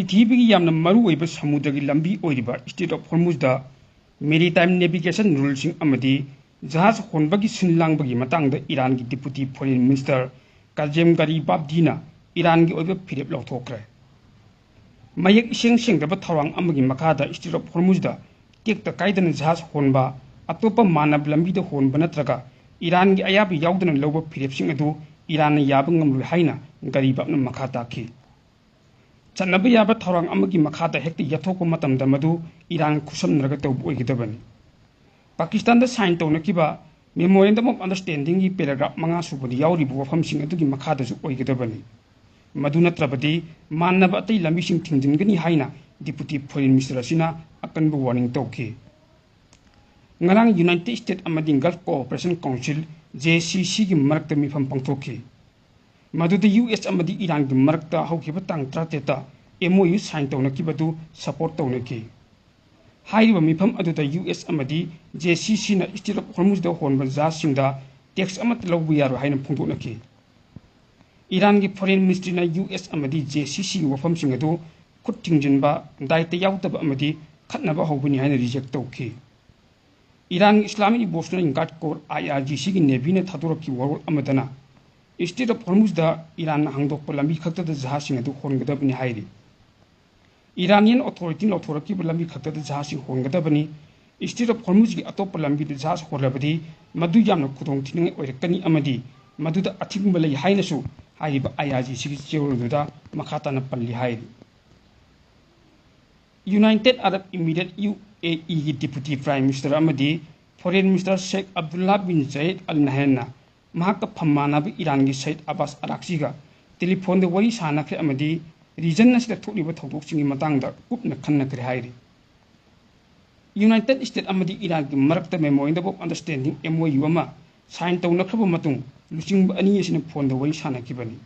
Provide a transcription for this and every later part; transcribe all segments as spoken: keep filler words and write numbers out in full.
ꯄ꯭ꯔꯤꯊꯤꯕꯤꯒꯤ ꯌꯥꯝꯅ ꯃꯔꯨꯑꯣꯏꯕ ꯁꯃꯨꯗ꯭ꯔꯒꯤ ꯂꯝꯕꯤ ꯑꯣꯏꯔꯤꯕ Strait of Hormuzꯗ maritime navigation ruleꯁꯤꯡ ꯑꯃꯗꯤ ꯖꯍꯥꯖ ꯍꯣꯟꯕꯒꯤ ꯁꯤꯟ ꯂꯥꯡꯕꯒꯤ ꯃꯇꯥꯡꯗ ꯏꯔꯥꯟꯒꯤ Deputy Foreign Minister ꯀꯥꯖꯦꯝ ꯒꯔꯤꯕꯥꯕꯗꯤꯅ ꯏꯔꯥꯟꯒꯤ ꯑꯣꯏꯕ ꯐꯤꯔꯦꯞ ꯂꯧꯊꯣꯛꯈ꯭ꯔꯦ꯫ ꯃꯌꯦꯛ ꯏꯁꯦꯡ ꯁꯦꯡꯗꯕ ꯊꯧꯔꯥꯡ ꯑꯃꯒꯤ ꯃꯈꯥꯗ Strait of Hormuzꯗ ꯇꯦꯛꯇ ꯀꯥꯏꯗꯅ ꯖꯍꯥꯖ ꯍꯣꯟꯕ, ꯑꯇꯣꯞꯄ ꯃꯥꯟꯅꯕ ꯂꯝꯕꯤꯗ ꯍꯣꯟꯕ ꯅꯠꯇ꯭ꯔꯒ ꯏꯔꯥꯟꯒꯤ ꯑꯌꯥꯕ ꯌꯥꯎꯗꯅ ꯂꯧꯕ ꯐꯤꯔꯦꯞꯁꯤꯡ ꯑꯗꯨ ꯏꯔꯥꯟꯅ ꯌꯥꯕ ꯉꯝꯂꯣꯏ ꯍꯥꯏꯅ ꯒꯔꯤꯕꯥꯕꯅ ꯃꯈꯥ ꯇꯥꯈꯤ꯫ ꯆꯠꯅꯕ ꯌꯥꯕ ꯊꯧꯔꯥꯡ ꯑꯃꯒꯤ ꯃꯈꯥꯗ ꯍꯦꯛꯇ ꯌꯥꯊꯣꯛꯄ ꯃꯇꯝꯗ ꯃꯗꯨ ꯏꯔꯥꯟ ꯈꯨꯠꯁꯝꯅꯔꯒ ꯇꯧꯕ ꯑꯣꯏꯒꯗꯕꯅꯤ꯫ ꯄꯥꯀꯤꯁꯇꯥꯟꯗ sign ꯇꯧꯅꯈꯤꯕ Memorandum of Understandingꯒꯤ paragraph ꯃꯉꯥ ꯁꯨꯕꯗ ꯌꯥꯎꯔꯤꯕ ꯋꯥꯐꯝꯁꯤꯡ ꯑꯗꯨꯒꯤ ꯃꯈꯥꯗꯁꯨ ꯑꯣꯏꯒꯗꯕꯅꯤ꯫ ꯃꯗꯨ ꯅꯠꯇ꯭ꯔꯕꯗꯤ ꯃꯥꯟꯅꯕ ꯑꯇꯩ ꯂꯝꯕꯤꯁꯤꯡ ꯊꯤꯡꯖꯤꯟꯒꯅꯤ ꯍꯥꯏꯅ Deputy Foreign Minister ꯑꯁꯤꯅ ꯑꯀꯟꯕ warning ꯇꯧꯈꯤ꯫ ꯉꯔꯥꯡ United States ꯑꯃꯗꯤ Gulf Cooperation Council, JCCꯒꯤ ꯃꯔꯛꯇ ꯃꯤꯐꯝ ꯄꯥꯡꯊꯣꯛꯈꯤ꯫ ꯃꯗꯨꯗ US ꯑꯃꯗꯤ ꯏꯔꯥꯟꯒꯤ ꯃꯔꯛꯇ ꯍꯧꯈꯤꯕ ꯇꯥꯡ ꯇꯔꯥꯇꯔꯦꯠꯇ MOU sign ꯇꯧꯅꯈꯤꯕꯗꯨ support ꯇꯧꯅꯈꯤ꯫ ꯍꯥꯏꯔꯤꯕ ꯃꯤꯐꯝ ꯑꯗꯨꯗ US ꯑꯃꯗꯤ JCCꯅ Strait of Hormuzꯗ ꯍꯣꯟꯕ ꯖꯍꯥꯖꯁꯤꯡꯗ tax ꯑꯃꯠꯇ ꯂꯧꯕ ꯌꯥꯔꯣꯏ ꯍꯥꯏꯅ ꯐꯣꯡꯗꯣꯛꯅꯈꯤ꯫ ꯏꯔꯥꯟꯒꯤ Foreign Ministryꯅ US ꯑꯃꯗꯤ JCCꯒꯤ ꯋꯥꯐꯝꯁꯤꯡ ꯑꯗꯨ ꯈꯨꯠ ꯊꯤꯡꯖꯤꯟꯕ, ꯗꯥꯏꯇ ꯌꯥꯎꯗꯕ ꯑꯃꯗꯤ ꯈꯠꯅꯕ ꯍꯧꯕꯅꯤ ꯍꯥꯏꯅ reject ꯇꯧꯈꯤ꯫ ꯏꯔꯥꯟꯒꯤ Islamic Revolutionary Guard Corps, IRGCꯒꯤ Navyꯅ ꯊꯥꯗꯣꯔꯛꯈꯤꯕ ꯋꯥꯔꯣꯜ ꯑꯃꯗꯅ Strait of Hormuzꯗ ꯏꯔꯥꯟꯅ ꯍꯥꯡꯗꯣꯛꯄ ꯂꯝꯕꯤ ꯈꯛꯇꯗ ꯖꯍꯥꯖꯁꯤꯡ ꯑꯗꯨ ꯍꯣꯟꯒꯗꯕꯅꯤ ꯍꯥꯏꯔꯤ꯫ Iranian authorityꯅ ꯂꯥꯎꯊꯣꯔꯛꯈꯤꯕ ꯂꯝꯕꯤ ꯈꯛꯇꯗ ꯖꯍꯥꯖꯁꯤꯡ ꯍꯣꯟꯒꯗꯕꯅꯤ꯫ Strait of Hormuzꯒꯤ ꯑꯇꯣꯞꯄ ꯂꯝꯕꯤꯗ ꯖꯍꯥꯖ ꯍꯣꯜꯂꯕꯗꯤ ꯃꯗꯨ ꯌꯥꯝꯅ ꯈꯨꯗꯣꯡꯊꯤꯅꯤꯡꯉꯥꯏ ꯑꯣꯏꯔꯛꯀꯅꯤ ꯑꯃꯗꯤ ꯃꯗꯨꯗ ꯑꯊꯤꯡꯕ ꯂꯩ ꯍꯥꯏꯅꯁꯨ ꯍꯥꯏꯔꯤꯕ IRGCꯒꯤ ꯆꯦꯔꯣꯜ ꯑꯗꯨꯗ ꯃꯈꯥ ꯇꯥꯅ ꯄꯜꯂꯤ ꯍꯥꯏꯔꯤ꯫ United Arab Emirates, UAEꯒꯤ Deputy Prime Minister ꯑꯃꯗꯤ Foreign Minister Sheikh Abdullah bin Zayed Al Nahyanꯅ ꯃꯍꯥꯛꯀ ꯐꯝ ꯃꯥꯟꯅꯕ ꯏꯔꯥꯟꯒꯤ Saeed Abbas Araghchiꯒ telephone ꯗ ꯋꯥꯔꯤ ꯁꯥꯅꯈ꯭ꯔꯦ ꯑꯃꯗꯤ region ꯑꯁꯤꯗ ꯊꯣꯛꯂꯤꯕ ꯊꯧꯗꯣꯛꯁꯤꯡꯒꯤ ꯃꯇꯥꯡꯗ ꯀꯨꯞꯅ ꯈꯟꯅꯈ꯭ꯔꯦ ꯍꯥꯏꯔꯤ꯫ United States ꯑꯃꯗꯤ ꯏꯔꯥꯟꯒꯤ ꯃꯔꯛꯇ Memorandum of Understanding, MOU ꯑꯃ sign ꯇꯧꯅꯈ꯭ꯔꯕ ꯃꯇꯨꯡ, ꯂꯨꯆꯤꯡꯕ ꯑꯅꯤ ꯑꯁꯤꯅ phone ꯗ ꯋꯥꯔꯤ ꯁꯥꯅꯈꯤꯕꯅꯤ꯫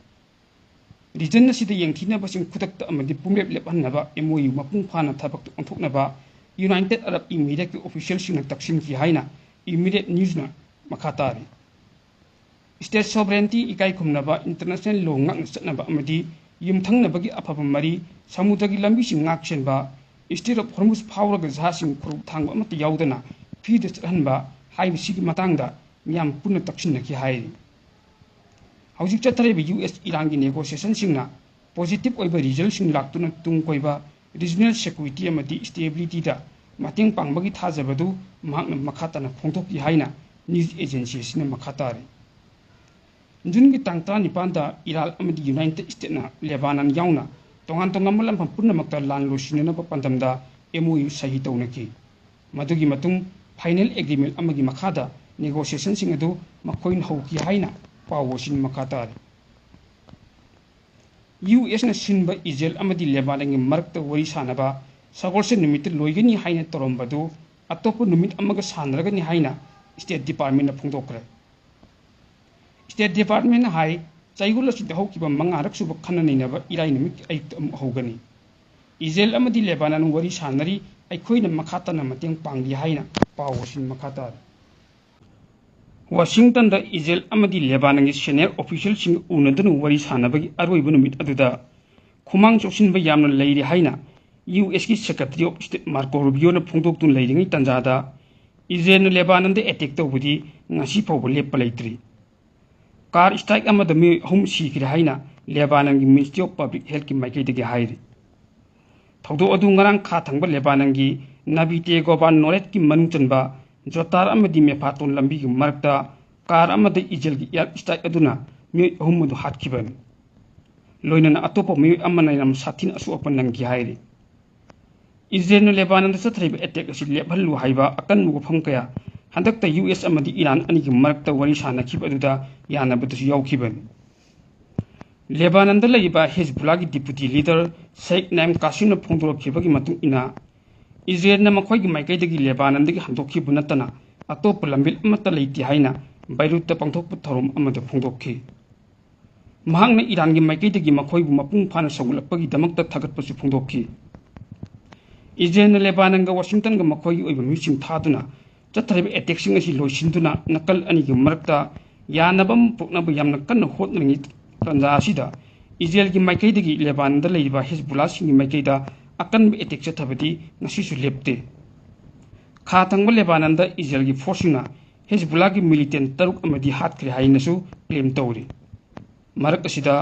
Region ꯑꯁꯤꯗ ꯌꯦꯡꯊꯤꯅꯕꯁꯤꯡ ꯈꯨꯗꯛꯇ ꯑꯃꯗꯤ ꯄꯨꯡꯂꯦꯞ ꯂꯦꯞꯍꯟꯅꯕ MOU ꯃꯄꯨꯡ ꯐꯥꯅ ꯊꯕꯛꯇ ꯑꯣꯟꯊꯣꯛꯅꯕ United Arab Emirates ꯀꯤ officialꯁꯤꯡꯅ ꯇꯛꯁꯤꯟꯈꯤ ꯍꯥꯏꯅ Emirate Newsꯅ ꯃꯈꯥ ꯇꯥꯔꯤ꯫ State sovereignty ꯏꯀꯥꯏ ꯈꯨꯝꯅꯕ, international law ꯉꯥꯛꯅ ꯆꯠꯅꯕ ꯑꯃꯗꯤ ꯌꯨꯝꯊꯪꯅꯕꯒꯤ ꯑꯐꯕ ꯃꯔꯤ, ꯁꯃꯨꯗ꯭ꯔꯒꯤ ꯂꯝꯕꯤꯁꯤꯡ ꯉꯥꯛꯁꯦꯟꯕ, Strait of Hormuz ꯐꯥꯎꯔꯒ ꯖꯍꯥꯖꯁꯤꯡ ꯈꯨꯔꯧ ꯊꯥꯡꯕ ꯑꯃꯠꯇ ꯌꯥꯎꯗꯅ freeꯗ ꯆꯠꯍꯟꯕ ꯍꯥꯏꯕꯁꯤꯒꯤ ꯃꯇꯥꯡꯗ ꯃꯤꯌꯥꯝ ꯄꯨꯟꯅ ꯇꯛꯁꯤꯟꯅꯈꯤ ꯍꯥꯏꯔꯤ꯫ ꯍꯧꯖꯤꯛ ꯆꯠꯊꯔꯤꯕ ꯌꯨ ꯑꯦꯁ ꯏꯔꯥꯟꯒꯤ negotiationꯁꯤꯡꯅ positive ꯑꯣꯏꯕ resultꯁꯤꯡ ꯂꯥꯛꯇꯨꯅ ꯇꯨꯡ ꯀꯣꯏꯕ regional security ꯑꯃꯗꯤ stabilityꯗ ꯃꯇꯦꯡ ꯄꯥꯡꯕꯒꯤ ꯊꯥꯖꯕꯗꯨ ꯃꯍꯥꯛꯅ ꯃꯈꯥ ꯇꯥꯅ ꯐꯣꯡꯗꯣꯛꯈꯤ ꯍꯥꯏꯅ news agency ꯑꯁꯤꯅ ꯃꯈꯥ ꯇꯥꯔꯤ꯫ ꯖꯨꯟꯒꯤ ꯇꯥꯡ ꯇꯔꯥꯅꯤꯄꯥꯟꯗ ꯏꯔꯥꯟ ꯑꯃꯗꯤ United Statesꯅ ꯂꯦꯕꯥꯅꯟ ꯌꯥꯎꯅ ꯇꯣꯉꯥꯟ ꯇꯣꯉꯥꯟꯕ ꯂꯝꯐꯝ ꯄꯨꯝꯅꯃꯛꯇ ꯂꯥꯟ ꯂꯣꯏꯁꯤꯟꯅꯅꯕ ꯄꯥꯟꯗꯝꯗ M O U ꯁꯍꯤ ꯇꯧꯅꯈꯤ꯫ ꯃꯗꯨꯒꯤ ꯃꯇꯨꯡ final agreement ꯑꯃꯒꯤ ꯃꯈꯥꯗ negotiationꯁꯤꯡ ꯑꯗꯨ ꯃꯈꯣꯏꯅ ꯍꯧꯈꯤ ꯍꯥꯏꯅ ꯄꯥꯎ ꯑꯁꯤꯅ ꯃꯈꯥ ꯇꯥꯔꯤ꯫ ꯌꯨ ꯑꯦꯁꯅ ꯁꯤꯟꯕ ꯏꯖꯔꯦꯜ ꯑꯃꯗꯤ ꯂꯦꯕꯥꯅꯟꯒꯤ ꯃꯔꯛꯇ ꯋꯥꯔꯤ ꯁꯥꯅꯕ ꯁꯒꯣꯜꯁꯦꯟ ꯅꯨꯃꯤꯠꯇ ꯂꯣꯏꯒꯅꯤ ꯍꯥꯏꯅ ꯇꯧꯔꯝꯕꯗꯨ ꯑꯇꯣꯞꯄ ꯅꯨꯃꯤꯠ ꯑꯃꯒ ꯁꯥꯟꯅꯔꯒꯅꯤ ꯍꯥꯏꯅ State Departmentꯅ ꯐꯣꯡꯗꯣꯛꯈ꯭ꯔꯦ꯫ State Departmentꯅ ꯍꯥꯏ, ꯆꯌꯣꯜ ꯑꯁꯤꯗ ꯍꯧꯈꯤꯕ ꯃꯉꯥꯔꯛ ꯁꯨꯕ ꯈꯟꯅ ꯅꯩꯅꯕ ꯏꯔꯥꯏ ꯅꯨꯃꯤꯠꯀꯤ ꯑꯌꯨꯛꯇ ꯑꯃꯨꯛ ꯍꯧꯒꯅꯤ꯫ ꯏꯖꯔꯦꯜ ꯑꯃꯗꯤ ꯂꯦꯕꯥꯅꯟ ꯋꯥꯔꯤ ꯁꯥꯟꯅꯔꯤ, ꯑꯩꯈꯣꯏꯅ ꯃꯈꯥ ꯇꯥꯅ ꯃꯇꯦꯡ ꯄꯥꯡꯂꯤ ꯍꯥꯏꯅ ꯄꯥꯎ ꯑꯁꯤꯅ ꯃꯈꯥ ꯇꯥꯔꯤ꯫ ꯋꯥꯁꯤꯡꯇꯟꯗ ꯏꯖꯔꯦꯜ ꯑꯃꯗꯤ ꯂꯦꯕꯥꯅꯟꯒꯤ senior officialꯁꯤꯡ ꯎꯅꯗꯨꯅ ꯋꯥꯔꯤ ꯁꯥꯟꯅꯕꯒꯤ ꯑꯔꯣꯏꯕ ꯅꯨꯃꯤꯠ ꯑꯗꯨꯗ ꯈꯨꯃꯥꯡ ꯆꯥꯎꯁꯤꯟꯕ ꯌꯥꯝꯅ ꯂꯩꯔꯤ ꯍꯥꯏꯅ ꯌꯨ ꯑꯦꯁꯀꯤ Secretary of State Marco Rubioꯅ ꯐꯣꯡꯗꯣꯛꯇꯨꯅ ꯂꯩꯔꯤꯉꯩ ꯇꯥꯟꯖꯥꯗ ꯏꯖꯔꯦꯜꯅ ꯂꯦꯕꯥꯅꯟꯗ attack ꯇꯧꯕꯗꯤ ꯉꯁꯤ ꯐꯥꯎꯕ ꯂꯦꯞꯄ ꯂꯩꯇ꯭ꯔꯤ꯫ Car strike ꯑꯃꯗ ꯃꯤꯑꯣꯏ ꯑꯍꯨꯝ ꯁꯤꯈ꯭ꯔꯦ ꯍꯥꯏꯅ ꯂꯦꯕꯥꯅꯟꯒꯤ Ministry of Public Healthꯀꯤ ꯃꯥꯏꯀꯩꯗꯒꯤ ꯍꯥꯏꯔꯤ꯫ ꯊꯧꯗꯣꯛ ꯑꯗꯨ ꯉꯔꯥꯡ ꯈꯥ ꯊꯪꯕ ꯂꯦꯕꯥꯅꯟꯒꯤ ꯅꯥꯕꯤꯇꯦ ꯒꯣꯕꯥꯟ ꯅꯣꯔꯦꯠꯀꯤ ꯃꯅꯨꯡ ꯆꯟꯕ ꯖꯣꯇꯥꯔ ꯑꯃꯗꯤ ꯃꯦꯐꯥꯇꯣꯟ ꯂꯝꯕꯤꯒꯤ ꯃꯔꯛꯇ car ꯑꯃꯗ ꯏꯖꯔꯦꯜꯒꯤ air strike ꯑꯗꯨꯅ ꯃꯤꯑꯣꯏ ꯑꯍꯨꯝ ꯑꯗꯨ ꯍꯥꯠꯈꯤꯕꯅꯤ꯫ ꯂꯣꯏꯅꯅ ꯑꯇꯣꯞꯄ ꯃꯤꯑꯣꯏ ꯑꯃꯅ ꯌꯥꯝ ꯁꯥꯊꯤꯅ ꯑꯁꯣꯛ ꯑꯄꯟ ꯅꯪꯈꯤ ꯍꯥꯏꯔꯤ꯫ ꯏꯖꯔꯦꯜꯅ ꯂꯦꯕꯥꯅꯟꯗ ꯆꯠꯊꯔꯤꯕ attack ꯑꯁꯤ ꯂꯦꯞꯍꯜꯂꯨ ꯍꯥꯏꯕ ꯑꯀꯟꯕ ꯋꯥꯐꯝ ꯀꯌꯥ ꯍꯟꯗꯛꯇ ꯌꯨ ꯑꯦꯁ ꯑꯃꯗꯤ ꯏꯔꯥꯟ ꯑꯅꯤꯒꯤ ꯃꯔꯛꯇ ꯋꯥꯔꯤ ꯁꯥꯅꯈꯤꯕ ꯑꯗꯨꯗ ꯌꯥꯅꯕꯗꯁꯨ ꯌꯥꯎꯈꯤꯕꯅꯤ꯫ ꯂꯦꯕꯥꯅꯟꯗ ꯂꯩꯔꯤꯕ ꯍꯤꯖꯕꯨꯜꯂꯥꯒꯤ deputy leader ꯁꯦꯏꯈ ꯅꯥꯏꯝ ꯀꯥꯁꯤꯝꯅ ꯐꯣꯡꯗꯣꯔꯛꯈꯤꯕꯒꯤ ꯃꯇꯨꯡ ꯏꯟꯅ, ꯏꯖꯔꯦꯜꯅ ꯃꯈꯣꯏꯒꯤ ꯃꯥꯏꯀꯩꯗꯒꯤ ꯂꯦꯕꯥꯅꯟꯗꯒꯤ ꯍꯟꯗꯣꯛꯈꯤꯕ ꯅꯠꯇꯅ ꯑꯇꯣꯞꯄ ꯂꯝꯕꯤ ꯑꯃꯠꯇ ꯂꯩꯇꯦ ꯍꯥꯏꯅ ꯕꯩꯔꯨꯠꯇ ꯄꯥꯡꯊꯣꯛꯄ ꯊꯧꯔꯝ ꯑꯃꯗ ꯐꯣꯡꯗꯣꯛꯈꯤ꯫ ꯃꯍꯥꯛꯅ ꯏꯔꯥꯟꯒꯤ ꯃꯥꯏꯀꯩꯗꯒꯤ ꯃꯈꯣꯏꯕꯨ ꯃꯄꯨꯡ ꯐꯥꯅ ꯁꯧꯒꯠꯂꯛꯄꯒꯤꯗꯃꯛꯇ ꯊꯥꯒꯠꯄꯁꯨ ꯐꯣꯡꯗꯣꯛꯈꯤ꯫ ꯏꯖꯔꯦꯜꯅ ꯂꯦꯕꯥꯅꯟꯒ ꯋꯥꯁꯤꯡꯇꯟꯒ ꯃꯈꯣꯏꯒꯤ ꯑꯣꯏꯕ ꯃꯤꯁꯤꯡ ꯊꯥꯗꯨꯅ ꯆꯠꯊꯔꯤꯕ attackꯁꯤꯡ ꯑꯁꯤ ꯂꯣꯏꯁꯤꯟꯗꯨꯅ ꯅꯥꯀꯜ ꯑꯅꯤꯒꯤ ꯃꯔꯛꯇ ꯌꯥꯅꯕ ꯑꯃ ꯄꯨꯔꯛꯅꯕ ꯌꯥꯝꯅ ꯀꯟꯅ ꯍꯣꯠꯅꯔꯤꯉꯩ ꯇꯥꯟꯖꯥ ꯑꯁꯤꯗ ꯏꯖꯔꯦꯜꯒꯤ ꯃꯥꯏꯀꯩꯗꯒꯤ ꯂꯦꯕꯥꯅꯟꯗ ꯂꯩꯔꯤꯕ ꯍꯦꯖꯕꯨꯂꯥꯁꯤꯡꯒꯤ ꯃꯥꯏꯀꯩꯗ ꯑꯀꯟꯕ ꯑꯦꯇꯦꯛ ꯆꯠꯊꯕꯗꯤ ꯉꯁꯤꯁꯨ ꯂꯦꯞꯇꯦ꯫ ꯈꯥ ꯊꯪꯕ ꯂꯦꯕꯥꯅꯟꯗ ꯏꯖꯔꯦꯜꯒꯤ ꯐꯣꯔꯁꯁꯤꯡꯅ ꯍꯦꯖꯕꯨꯂꯥꯒꯤ ꯃꯤꯂꯤꯇꯦꯟ ꯇꯔꯨꯛ ꯑꯃꯗꯤ ꯍꯥꯠꯈ꯭ꯔꯦ ꯍꯥꯏꯅꯁꯨ ꯀ꯭ꯂꯦꯝ ꯇꯧꯔꯤ꯫ ꯃꯔꯛ ꯑꯁꯤꯗ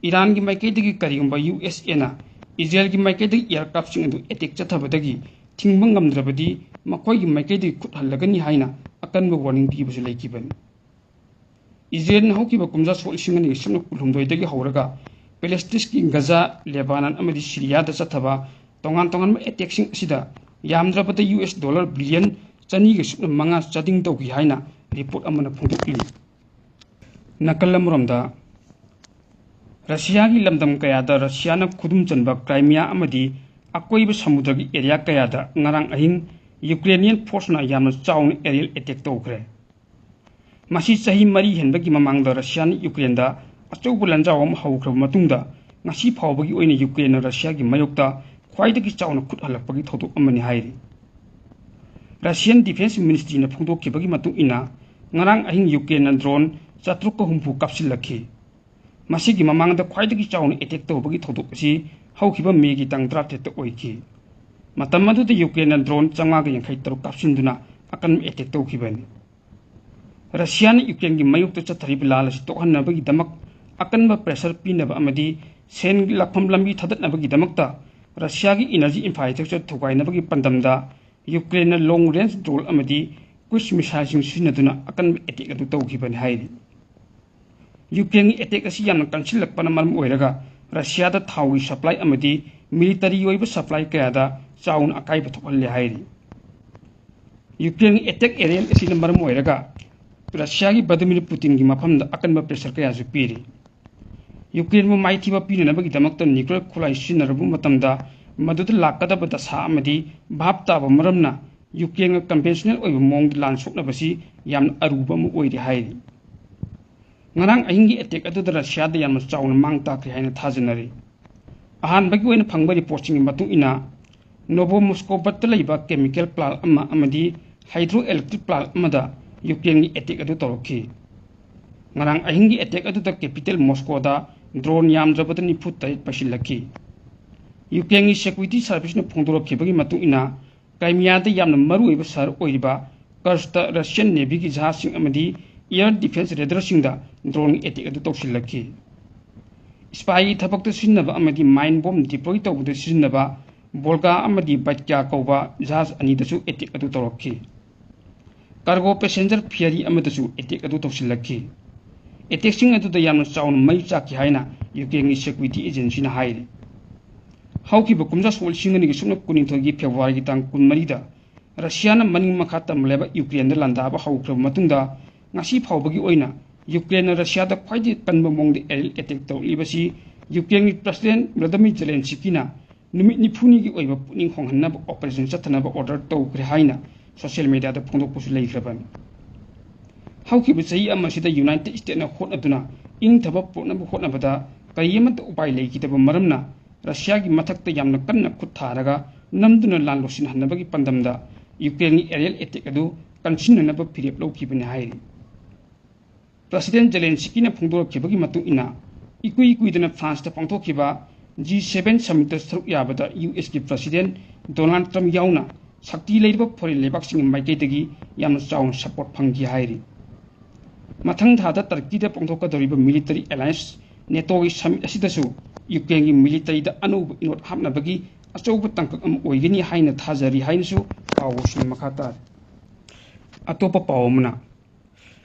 ꯏꯔꯥꯟꯒꯤ ꯃꯥꯏꯀꯩꯗꯒꯤ ꯀꯔꯤꯒꯨꯝꯕ ꯌꯨ ꯑꯦꯁ ꯑꯦꯅ ꯏꯖꯔꯦꯜꯒꯤ ꯃꯥꯏꯀꯩꯗꯒꯤ ꯑꯦꯌꯔꯀ꯭ꯔꯥꯐꯁꯤꯡ ꯑꯗꯨ ꯑꯦꯇꯦꯛ ꯆꯠꯊꯕꯗꯒꯤ ꯊꯤꯡꯕ ꯉꯝꯗ꯭ꯔꯕꯗꯤ ꯃꯈꯣꯏꯒꯤ ꯃꯥꯏꯀꯩꯗꯒꯤ ꯈꯨꯠ ꯍꯜꯂꯒꯅꯤ ꯍꯥꯏꯅ ꯑꯀꯟꯕ ꯋꯥꯔꯅꯤꯡ ꯄꯤꯕꯁꯨ ꯂꯩꯈꯤꯕꯅꯤ꯫ ꯏꯖꯔꯦꯜꯅ ꯍꯧꯈꯤꯕ ꯀꯨꯝꯖꯥ ꯁꯣꯛ ꯂꯤꯁꯤꯡ ꯑꯅꯤꯒ ꯁꯨꯞꯅ ꯀꯨꯟꯍꯨꯝꯗꯣꯏꯗꯒꯤ ꯍꯧꯔꯒ ꯄꯦꯂꯦꯁꯇꯤꯟꯁꯀꯤ ꯒꯖꯥ, ꯂꯦꯕꯥꯅꯟ ꯑꯃꯗꯤ ꯁꯤꯔꯤꯌꯥꯗ ꯆꯠꯊꯕ ꯇꯣꯉꯥꯟ ꯇꯣꯉꯥꯟꯕ ꯑꯦꯇꯦꯛꯁꯤꯡ ꯑꯁꯤꯗ ꯌꯥꯝꯗ꯭ꯔꯕꯗ ꯌꯨ ꯑꯦꯁ ꯗꯣꯂꯔ ꯕꯤꯂꯤꯌꯟ ꯆꯅꯤꯒ ꯁꯨꯞꯅ ꯃꯉꯥ ꯆꯥꯗꯤꯡ ꯇꯧꯈꯤ ꯍꯥꯏꯅ ꯔꯤꯄꯣꯔꯠ ꯑꯃꯅ ꯐꯣꯡꯗꯣꯛꯂꯤ꯫ ꯅꯥꯀꯜ ꯑꯃꯔꯣꯝꯗ, ꯔꯁꯤꯌꯥꯒꯤ ꯂꯝꯗꯝ ꯀꯌꯥꯗ ꯔꯁꯤꯌꯥꯅ ꯈꯨꯗꯨꯝ ꯆꯟꯕ ꯀ꯭ꯔꯥꯏꯃꯤꯌꯥ ꯑꯃꯗꯤ ꯑꯀꯣꯏꯕ ꯁꯃꯨꯗ꯭ꯔꯒꯤ ꯑꯦꯔꯤꯌꯥ ꯀꯌꯥꯗ ꯉꯔꯥꯡ ꯑꯍꯤꯡ ꯌꯨꯀ꯭ꯔꯦꯅꯤꯌꯟ ꯐꯣꯔꯁꯅ ꯌꯥꯝꯅ ꯆꯥꯎꯅ ꯑꯦꯔꯤꯌꯦꯜ ꯑꯦꯇꯦꯛ ꯇꯧꯈ꯭ꯔꯦ꯫ ꯃꯁꯤ ꯆꯍꯤ ꯃꯔꯤ ꯍꯦꯟꯕꯒꯤ ꯃꯃꯥꯡꯗ ꯔꯁꯤꯌꯥꯅ ꯌꯨꯀ꯭ꯔꯦꯟꯗ ꯑꯆꯧꯕ ꯂꯥꯟꯖꯥꯎ ꯑꯃ ꯍꯧꯈ꯭ꯔꯕ ꯃꯇꯨꯡꯗ, ꯉꯁꯤ ꯐꯥꯎꯕꯒꯤ ꯑꯣꯏꯅ ꯌꯨꯀ꯭ꯔꯦꯟꯅ ꯔꯁꯤꯌꯥꯒꯤ ꯃꯥꯌꯣꯛꯇ ꯈ꯭ꯋꯥꯏꯗꯒꯤ ꯆꯥꯎꯅ ꯈꯨꯠ ꯍꯜꯂꯛꯄꯒꯤ ꯊꯧꯗꯣꯛ ꯑꯃꯅꯤ ꯍꯥꯏꯔꯤ꯫ ꯔꯁꯤꯌꯟ ꯗꯤꯐꯦꯟꯁ ꯃꯤꯅꯤꯁꯇ꯭ꯔꯤꯅ ꯐꯣꯡꯗꯣꯛꯈꯤꯕꯒꯤ ꯃꯇꯨꯡ ꯏꯟꯅ, ꯉꯔꯥꯡ ꯑꯍꯤꯡ ꯌꯨꯀ꯭ꯔꯦꯟꯅ ꯗ꯭ꯔꯣꯟ ꯆꯥꯇ꯭ꯔꯨꯛꯀ ꯍꯨꯝꯐꯨ ꯀꯥꯞꯁꯤꯜꯂꯛꯈꯤ꯫ ꯃꯁꯤꯒꯤ ꯃꯃꯥꯡꯗ ꯈ꯭ꯋꯥꯏꯗꯒꯤ ꯆꯥꯎꯅ ꯑꯦꯇꯦꯛ ꯇꯧꯕꯒꯤ ꯊꯧꯗꯣꯛ ꯑꯁꯤ ꯍꯧꯈꯤꯕ ꯃꯦꯒꯤ ꯇꯥꯡ ꯇꯔꯥꯇꯔꯦꯠꯇ ꯑꯣꯏꯈꯤ꯫ ꯃꯇꯝ ꯑꯗꯨꯗ ꯌꯨꯀ꯭ꯔꯦꯟꯅ ꯗ꯭ꯔꯣꯟ ꯆꯥꯝꯃꯉꯥꯒ ꯌꯥꯡꯈꯩ ꯇꯔꯨꯛ ꯀꯥꯞꯁꯤꯟꯗꯨꯅ ꯑꯀꯟꯕ ꯑꯦꯇꯦꯛ ꯇꯧꯈꯤꯕꯅꯤ꯫ ꯔꯁꯤꯌꯥꯅ ꯌꯨꯀ꯭ꯔꯦꯟꯒꯤ ꯃꯥꯌꯣꯛꯇ ꯆꯠꯊꯔꯤꯕ ꯂꯥꯜ ꯑꯁꯤ ꯇꯣꯛꯍꯟꯅꯕꯒꯤꯗꯃꯛ ꯑꯀꯟꯕ ꯄ꯭ꯔꯦꯁꯔ ꯄꯤꯅꯕ ꯑꯃꯗꯤ ꯁꯦꯟꯒꯤ ꯂꯥꯛꯐꯝ ꯂꯝꯕꯤ ꯊꯥꯗꯠꯅꯕꯒꯤꯗꯃꯛꯇ ꯔꯁꯤꯌꯥꯒꯤ ꯏꯅꯔꯖꯤ ꯏꯟꯐ꯭ꯔꯥꯁ꯭ꯇ꯭ꯔꯛꯆꯔ ꯊꯨꯒꯥꯏꯅꯕꯒꯤ ꯄꯥꯟꯗꯝꯗ ꯌꯨꯀ꯭ꯔꯦꯟꯅ ꯂꯣꯡ ꯔꯦꯟꯖ ꯗ꯭ꯔꯣꯟ ꯑꯃꯗꯤ ꯀ꯭ꯔꯨꯏꯖ ꯃꯤꯁꯥꯏꯜꯁꯤꯡ ꯁꯤꯖꯤꯟꯅꯗꯨꯅ ꯑꯀꯟꯕ ꯑꯦꯇꯦꯛ ꯑꯗꯨ ꯇꯧꯈꯤꯕꯅꯤ ꯍꯥꯏꯔꯤ꯫ ꯌꯨꯀ꯭ꯔꯦꯟꯒꯤ ꯑꯦꯇꯦꯛ ꯑꯁꯤ ꯌꯥꯝꯅ ꯀꯟꯁꯤꯜꯂꯛꯄꯅ ꯃꯔꯝ ꯑꯣꯏꯔꯒ ꯔꯁꯤꯌꯥꯗ ꯊꯥꯎꯒꯤ ꯁꯄ꯭ꯂꯥꯏ ꯑꯃꯗꯤ ꯃꯤꯂꯤꯇꯔꯤ ꯑꯣꯏꯕ ꯁꯄ꯭ꯂꯥꯏ ꯀꯌꯥꯗ ꯆꯥꯎꯅ ꯑꯀꯥꯏꯕ ꯊꯣꯛꯍꯜꯂꯦ ꯍꯥꯏꯔꯤ꯫ ꯌꯨꯀ꯭ꯔꯦꯟꯒꯤ ꯑꯦꯇꯦꯛ ꯑꯦꯔꯤꯌꯦꯜ ꯑꯁꯤꯅ ꯃꯔꯝ ꯑꯣꯏꯔꯒ ꯔꯁꯤꯌꯥꯒꯤ ꯚ꯭ꯂꯥꯗꯤꯃꯤꯔ ꯄꯨꯇꯤꯟꯒꯤ ꯃꯐꯝꯗ ꯑꯀꯟꯕ ꯄ꯭ꯔꯦꯁꯔ ꯀꯌꯥꯁꯨ ꯄꯤꯔꯤ꯫ ꯌꯨꯀ꯭ꯔꯦꯟꯕꯨ ꯃꯥꯏꯊꯤꯕ ꯄꯤꯅꯅꯕꯒꯤꯗꯃꯛꯇ ꯅ꯭ꯌꯨꯀ꯭ꯂꯤꯌꯔ ꯈꯨꯠꯂꯥꯏ ꯁꯤꯖꯤꯟꯅꯔꯨꯕ ꯃꯇꯝꯗ ꯃꯗꯨꯗ ꯂꯥꯛꯀꯗꯕ ꯗꯁꯥ ꯑꯃꯗꯤ ꯚꯥꯞ ꯇꯥꯕ ꯃꯔꯝꯅ ꯌꯨꯀ꯭ꯔꯦꯟꯒ ꯀꯟꯚꯦꯟꯁꯅꯦꯜ ꯑꯣꯏꯕ ꯃꯑꯣꯡꯗ ꯂꯥꯟ ꯁꯣꯛꯅꯕꯁꯤ ꯌꯥꯝꯅ ꯑꯔꯨꯕ ꯑꯃ ꯑꯣꯏꯔꯦ ꯍꯥꯏꯔꯤ꯫ ꯉꯔꯥꯡ ꯑꯍꯤꯡꯒꯤ ꯑꯦꯇꯦꯛ ꯑꯗꯨꯗ ꯔꯁꯤꯌꯥꯗ ꯌꯥꯝꯅ ꯆꯥꯎꯅ ꯃꯥꯡ ꯇꯥꯛꯈ꯭ꯔꯦ ꯍꯥꯏꯅ ꯊꯥꯖꯅꯔꯤ꯫ ꯑꯍꯥꯟꯕꯒꯤ ꯑꯣꯏꯅ ꯐꯪꯕ ꯔꯤꯄꯣꯔꯠꯁꯤꯡꯒꯤ ꯃꯇꯨꯡ ꯏꯟꯅ, ꯅꯣꯚꯣ ꯃꯣꯁꯀꯣꯚꯠꯇ ꯂꯩꯕ ꯀꯦꯃꯤꯀꯦꯜ ꯄ꯭ꯂꯥꯟ ꯑꯃ ꯑꯃꯗꯤ ꯍꯥꯏꯗ꯭ꯔꯣ ꯏꯂꯦꯛꯇ꯭ꯔꯤꯛ ꯄ꯭ꯂꯥꯟ ꯑꯃꯗ ꯌꯨꯀ꯭ꯔꯦꯟꯒꯤ ꯑꯦꯇꯦꯛ ꯑꯗꯨ ꯇꯧꯔꯛꯈꯤ꯫ ꯉꯔꯥꯡ ꯑꯍꯤꯡꯒꯤ ꯑꯦꯇꯦꯛ ꯑꯗꯨꯗ ꯀꯦꯄꯤꯇꯦꯜ ꯃꯣꯁꯀꯣꯗ ꯗ꯭ꯔꯣꯟ ꯌꯥꯝꯗ꯭ꯔꯕꯗ ꯅꯤꯐꯨ ꯇꯔꯦꯠ ꯄꯩꯁꯤꯜꯂꯛꯈꯤ꯫ ꯌꯨꯀ꯭ꯔꯦꯟꯒꯤ ꯁꯦꯀ꯭ꯌꯨꯔꯤꯇꯤ ꯁꯥꯔꯚꯤꯁꯅ ꯐꯣꯡꯗꯣꯔꯛꯈꯤꯕꯒꯤ ꯃꯇꯨꯡ ꯏꯟꯅ, ꯀ꯭ꯔꯥꯏꯃꯤꯌꯥꯗ ꯌꯥꯝꯅ ꯃꯔꯨꯑꯣꯏꯕ ꯁꯍꯔ ꯑꯣꯏꯔꯤꯕ ꯀꯔꯁꯇ ꯔꯁꯤꯌꯟ ꯅꯦꯚꯤꯒꯤ ꯖꯍꯥꯖꯁꯤꯡ ꯑꯃꯗꯤ ꯑꯦꯌꯔ ꯗꯤꯐꯦꯟꯁ ꯔꯦꯗꯥꯔꯁꯤꯡꯗ ꯗ꯭ꯔꯣꯟꯒꯤ ꯑꯦꯇꯦꯛ ꯑꯗꯨ ꯇꯧꯁꯤꯜꯂꯛꯈꯤ꯫ ꯁ꯭ꯄꯥꯏꯒꯤ ꯊꯕꯛꯇ ꯁꯤꯖꯤꯟꯅꯕ ꯑꯃꯗꯤ ꯃꯥꯏꯟ ꯕꯣꯝ ꯗꯤꯄ꯭ꯂꯣꯏ ꯇꯧꯕꯗ ꯁꯤꯖꯤꯟꯅꯕ ꯕꯣꯜꯒꯥ ꯑꯃꯗꯤ ꯕꯠꯀ꯭ꯌꯥ ꯀꯧꯕ ꯖꯍꯥꯖ ꯑꯅꯤꯗꯁꯨ ꯑꯦꯇꯦꯛ ꯑꯗꯨ ꯇꯧꯔꯛꯈꯤ꯫ ꯀꯥꯔꯒꯣ ꯄꯦꯁꯦꯟꯖꯔ ꯐꯤꯌꯔꯤ ꯑꯃꯗꯁꯨ ꯑꯦꯇꯦꯛ ꯑꯗꯨ ꯇꯧꯁꯤꯜꯂꯛꯈꯤ꯫ ꯑꯦꯇꯦꯛꯁꯤꯡ ꯑꯗꯨꯗ ꯌꯥꯝꯅ ꯆꯥꯎꯅ ꯃꯩ ꯆꯥꯛꯈꯤ ꯍꯥꯏꯅ ꯌꯨꯀ꯭ꯔꯦꯟꯒꯤ ꯁꯦꯀ꯭ꯌꯨꯔꯤꯇꯤ ꯑꯦꯖꯦꯟꯁꯤꯅ ꯍꯥꯏꯔꯤ꯫ ꯍꯧꯈꯤꯕ ꯀꯨꯝꯖꯥ ꯁꯣꯛ ꯂꯤꯁꯤꯡ ꯑꯅꯤꯒꯤ ꯁꯨꯞꯅ ꯀꯨꯟꯅꯤꯊꯣꯏꯒꯤ ꯐꯦꯕ꯭ꯔꯨꯋꯥꯔꯤꯒꯤ ꯇꯥꯡ ꯀꯨꯟꯃꯔꯤꯗ ꯔꯁꯤꯌꯥꯅ ꯃꯅꯤꯡ ꯃꯈꯥ ꯇꯝꯕ ꯂꯩꯕꯥꯛ ꯌꯨꯀ꯭ꯔꯦꯟꯗ ꯂꯥꯟꯗꯥꯕ ꯍꯧꯈ꯭ꯔꯕ ꯃꯇꯨꯡꯗ, ꯉꯁꯤ ꯐꯥꯎꯕꯒꯤ ꯑꯣꯏꯅ ꯌꯨꯀ꯭ꯔꯦꯟꯅ ꯔꯁꯤꯌꯥꯗ ꯈ꯭ꯋꯥꯏꯗꯒꯤ ꯀꯟꯕ ꯃꯑꯣꯡꯗ ꯑꯦꯔꯤꯌꯦꯜ ꯑꯦꯇꯦꯛ ꯇꯧꯔꯛꯂꯤꯕꯁꯤ ꯌꯨꯀ꯭ꯔꯦꯟꯒꯤ ꯄ꯭ꯔꯁꯤꯗꯦꯟ ꯚ꯭ꯂꯥꯗꯤꯃꯤꯔ ꯖꯦꯂꯦꯟꯁꯤꯀꯤꯅ ꯅꯨꯃꯤꯠ ꯅꯤꯐꯨꯅꯤꯒꯤ ꯑꯣꯏꯕ ꯄꯨꯛꯅꯤꯡ ꯍꯣꯡꯍꯟꯅꯕ ꯑꯣꯄꯔꯦꯁꯟ ꯆꯠꯊꯅꯕ ꯑꯣꯔꯗꯔ ꯇꯧꯈ꯭ꯔꯦ ꯍꯥꯏꯅ ꯁꯣꯁꯤꯌꯦꯜ ꯃꯤꯗꯤꯌꯥꯗ ꯐꯣꯡꯗꯣꯛꯄꯁꯨ ꯂꯩꯈ꯭ꯔꯕꯅꯤ꯫ ꯍꯧꯈꯤꯕ ꯆꯍꯤ ꯑꯃꯁꯤꯗ ꯌꯨꯅꯥꯏꯇꯦꯗ ꯁ꯭ꯇꯦꯠꯅ ꯍꯣꯠꯅꯗꯨꯅ ꯏꯪꯊꯕ ꯄꯨꯔꯛꯅꯕ ꯍꯣꯠꯅꯕꯗ ꯀꯔꯤ ꯑꯃꯠꯇ ꯎꯄꯥꯏ ꯂꯩꯈꯤꯗꯕ ꯃꯔꯝꯅ, ꯔꯁꯤꯌꯥꯒꯤ ꯃꯊꯛꯇ ꯌꯥꯝꯅ ꯀꯟꯅ ꯈꯨꯠ ꯊꯥꯔꯒ ꯅꯝꯗꯨꯅ ꯂꯥꯟ ꯂꯣꯏꯁꯤꯟꯍꯟꯅꯕꯒꯤ ꯄꯥꯟꯗꯝꯗ ꯌꯨꯀ꯭ꯔꯦꯟꯒꯤ ꯑꯦꯔꯤꯌꯦꯜ ꯑꯦꯇꯦꯛ ꯑꯗꯨ ꯀꯟꯁꯤꯟꯅꯅꯕ ꯐꯤꯔꯦꯞ ꯂꯧꯈꯤꯕꯅꯤ ꯍꯥꯏꯔꯤ꯫ ꯄ꯭ꯔꯁꯤꯗꯦꯟ ꯖꯦꯂꯦꯟꯁꯤꯀꯤꯅ ꯐꯣꯡꯗꯣꯔꯛꯈꯤꯕꯒꯤ ꯃꯇꯨꯡ ꯏꯟꯅ, ꯏꯀꯨꯏ ꯀꯨꯏꯗꯅ ꯐ꯭ꯔꯥꯟꯁꯇ ꯄꯥꯡꯊꯣꯛꯈꯤꯕ ꯖꯤ ꯁꯦꯚꯦꯟ ꯁꯃꯤꯠꯇ ꯁꯔꯨꯛ ꯌꯥꯕꯗ ꯌꯨ ꯑꯦꯁꯀꯤ ꯄ꯭ꯔꯁꯤꯗꯦꯟ ꯗꯣꯅꯥꯜꯗ ꯇ꯭ꯔꯝꯞ ꯌꯥꯎꯅ ꯁꯛꯇꯤ ꯂꯩꯔꯕ ꯐꯣꯔꯦꯟ ꯂꯩꯕꯥꯛꯁꯤꯡꯒꯤ ꯃꯥꯏꯀꯩꯗꯒꯤ ꯌꯥꯝꯅ ꯆꯥꯎꯅ ꯁꯄꯣꯔꯠ ꯐꯪꯈꯤ ꯍꯥꯏꯔꯤ꯫ ꯃꯊꯪ ꯊꯥꯗ ꯇꯔꯀꯤꯗ ꯄꯥꯡꯊꯣꯛꯀꯗꯧꯔꯤꯕ ꯃꯤꯂꯤꯇꯔꯤ ꯑꯦꯂꯥꯌꯟꯁ ꯅꯦꯇꯣꯒꯤ ꯁꯃꯤꯠ ꯑꯁꯤꯗꯁꯨ ꯌꯨꯀ꯭ꯔꯦꯟꯒꯤ ꯃꯤꯂꯤꯇꯔꯤꯗ ꯑꯅꯧꯕ ꯏꯅꯣꯠ ꯍꯥꯞꯅꯕꯒꯤ ꯑꯆꯧꯕ ꯇꯥꯡꯀꯛ ꯑꯃ ꯑꯣꯏꯒꯅꯤ ꯍꯥꯏꯅ ꯊꯥꯖꯔꯤ ꯍꯥꯏꯅꯁꯨ ꯄꯥꯎ ꯑꯁꯤꯅ ꯃꯈꯥ ꯇꯥꯔꯤ꯫ ꯑꯇꯣꯞꯄ ꯄꯥꯎ ꯑꯃꯅ,